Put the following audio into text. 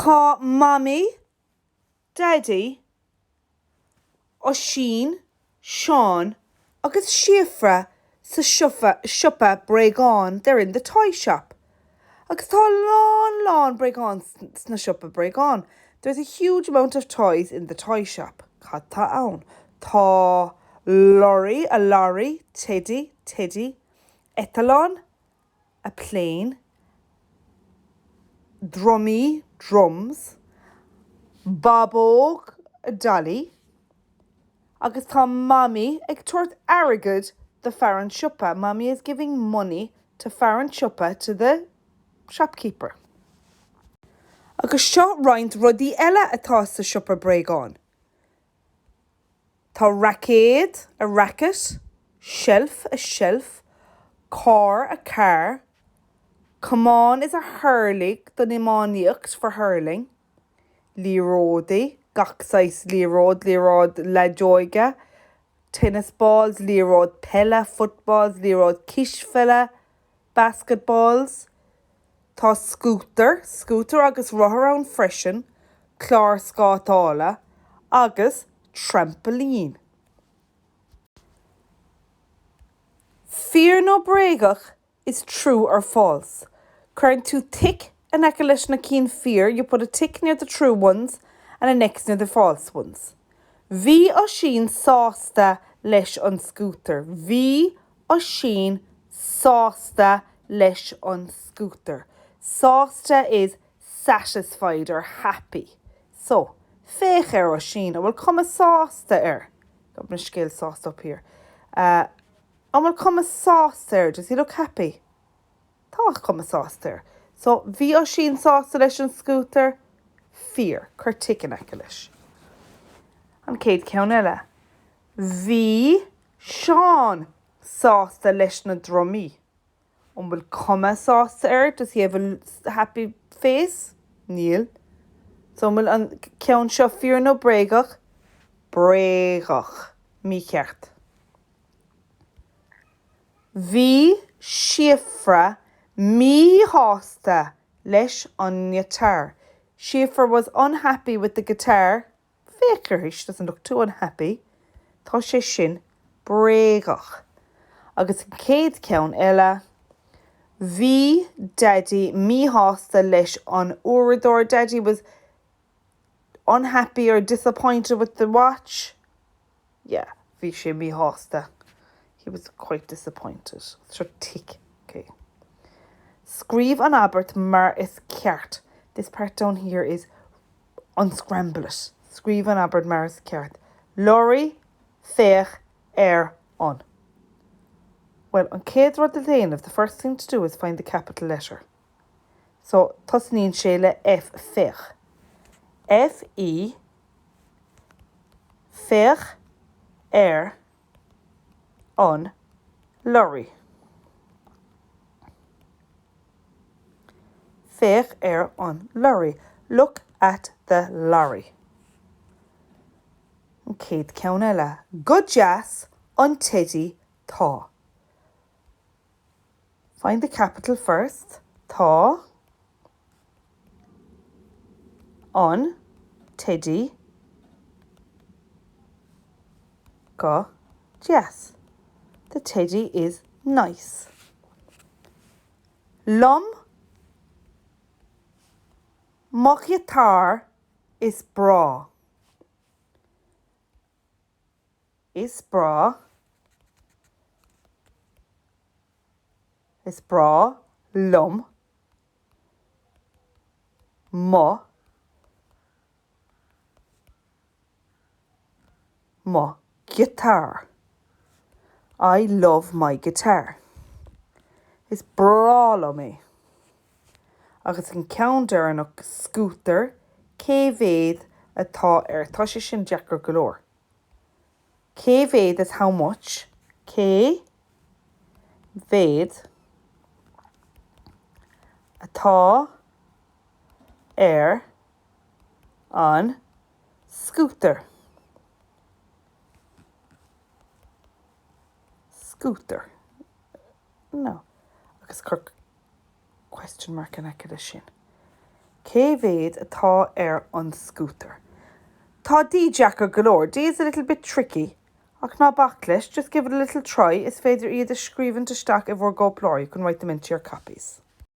Tá Mamaí, Daidí, Oisín, Seán agus Síofra sa siopa bréagán, they're in the toy shop. Agus tá a lán lán bréagán sna siopa bréagán, there's a huge amount of toys in the toy shop. Cad tá ann? Tá lorry, a lorry, teidí, teddy, eitleán, a plane, drumaí, drums, bábóg, a dolly, agus tá Mamaí ag tabhairt airgead do fear an siopa, Mamaí is giving money to fear an tsiopa, to the shopkeeper. Agus seo roinnt rudaí eile atá sa siopa bréagán. Tá raicéad, a racket, seilf, a shelf, carr, a car, camán is a hurley don iománaíocht, for hurling, liathróidí, gach saghas liathróid, liathróid leadóige, tennis balls, liathróid peile, footballs, liathróid cispheile, basketballs. Tá scútar, scooter, agus rothar ann freisin, clár scátála agus trampoline. Fíor nó bréagach is true or false. Cuireann tú tic in aice leis na cinn fíor, you put a tick near the true ones and an X near the false ones. Bhí Oisín sásta leis an scútar. Bhí Oisín sásta leis an scútar. Sásta is satisfied or happy. So, féach ar Oisín, an bhfuil cuma sásta air? Got my scéal sásta up here. Uh, an bhfuil cuma sásta air? Does he look happy? Tá cuma sásta air. So, bhí Oisín sásta leis an scútar? Fíor. Cuir tic in aice leis. An chéad cheann eile. Bhí Seán sásta leis na drumaí. An bhfuil cuma sásta air? Does he have a happy face? Níl. So an bhfuil an ceann seo fíor nó bréagach? Bréagach. Mícheart. Bhí Síofra míshásta leis an ngiotár. Síofra was unhappy with the guitar. Féach uirthi, she doesn't look too unhappy. Tá sé sin bréagach. Agus an chéad cheann eile, Bhí Daidí míshásta leis an uaireadóir. Daddy was unhappy or disappointed with the watch. Yeah, bhí sé míshásta. He was quite disappointed. Seo tic. Okay. Scríobh an abairt mar is ceart. This part down here is unscramble it. Scríobh an abairt mar is ceart. Leoraí, féach ar an. Well, an chéad rud le déanamh, the first thing to do is find the capital letter. So, tosnaíonn sé le F, féach. F E Féach ar an lorry. Féach ar an lorry. Look at the lorry. An chéad cheann eile. Go deas an teidí tá. Find the capital first. Tá an teidí go deas. The teddy is nice. Liom mo ghiotár is breá. Is breá. Is breá liom mo mo ghiotár. I love my guitar. Is breá liom é. Agus an ceann deireanach, scútar, cé mhéad atá air? Tá sé sin deacair go leor. Cé mhéad is how much? Cé mhéad atá ar an scútar? Scútar. No. Agus cuir question mark in aice leis sin. Cé mhéad atá ar an scútar? Tá D deacair go leor, D is a little bit tricky, ach ná bac leis, just give it a little try, is féidir iad a scríobhaint isteach i bhur gcóipleabhair, you can write them into your copies.